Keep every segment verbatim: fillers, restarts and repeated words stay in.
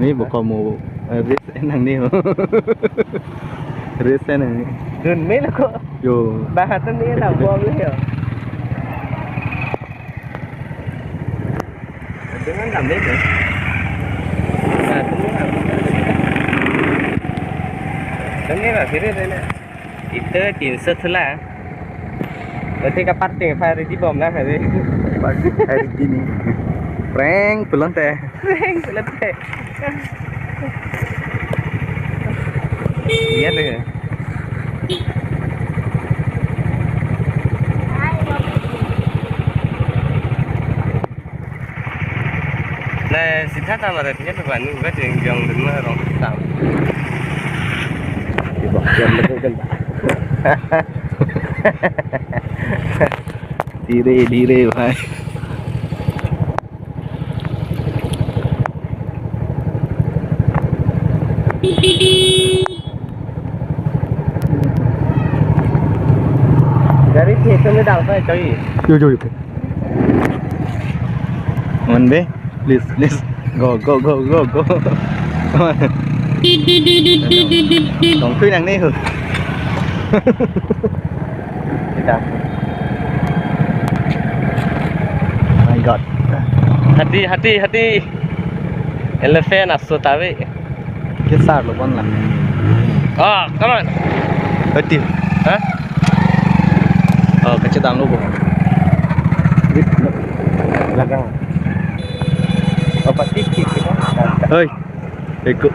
Ni bo komo, eh, risk enang ni. Risk enang ni. Dun me lo ko. Yo. Bahat ni na bom le yo. Dengan dam deh. Nah, ini lah. Ini lah, kiri deh, nah. Itu kinset lah. Berarti ke parking fire di bom lah, hari. Fire di ni. Prank pulang teh. Prank pulang teh. Lihat deh. Nah, sitha tamara punya pepanu ka jeng jong dun ma rong tam. Di bawah jam lagi kan. Dire, dire, bhai. Gari the tum dang pai choi. Yo, yo, yo. Mon be, please, please. Go, go, go, go, go. Come on. Dong thui nang ni hu. Kita. My God. Hati, hati, hati. Elephant aso tawi. Kesar lo pon la. Oh, come on. Hati. Hah? Oh, kacedam lo bo. Lagang. Apa tik tik kita? Hoi. Eko.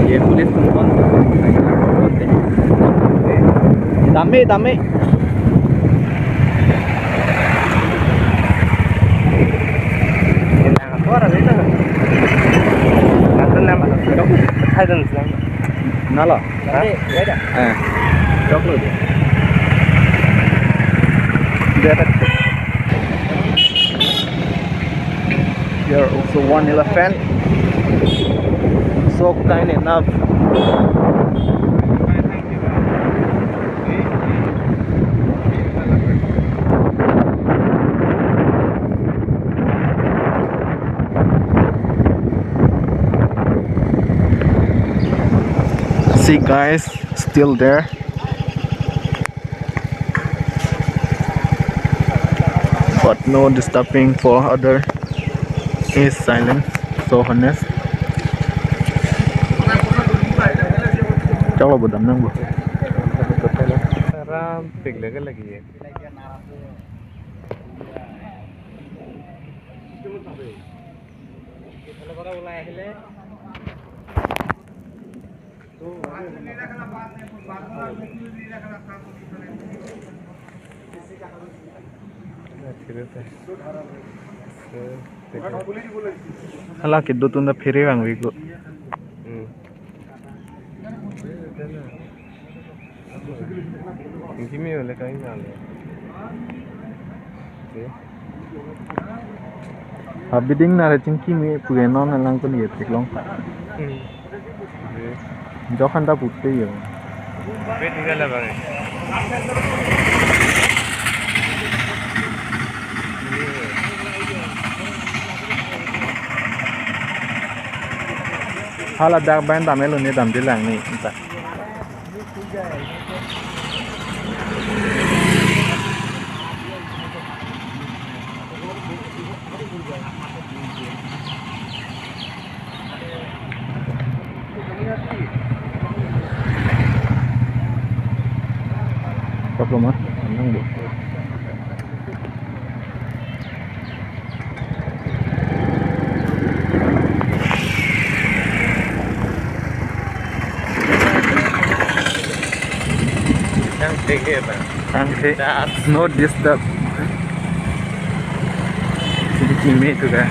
Ye police tum kon. Dame, dame. Nalo. Hah? Eh. Chok lo dia. There are also one elephant. So kind enough. See, guys, still there. But no disturbing for other. Is silent, so honest. Chok lo bo, dam nang bo. Ram pik lagi lagi ya. Hala kedo atum ta phere vangve ko. Hmm. Chingki me ole kai na le. Oke. Abiding nare chingki me pu ke non lang ko ni tik long ta. Hmm. Oke. Jokhan ta putte yo. Pet tinggal lah bang. Hala dak ban damlo ni, damde lang ni ta. Problem ah, nang bo. Yang tinggi apa? Yang tinggi. Dasar. No disturb. Chingki me itu kan.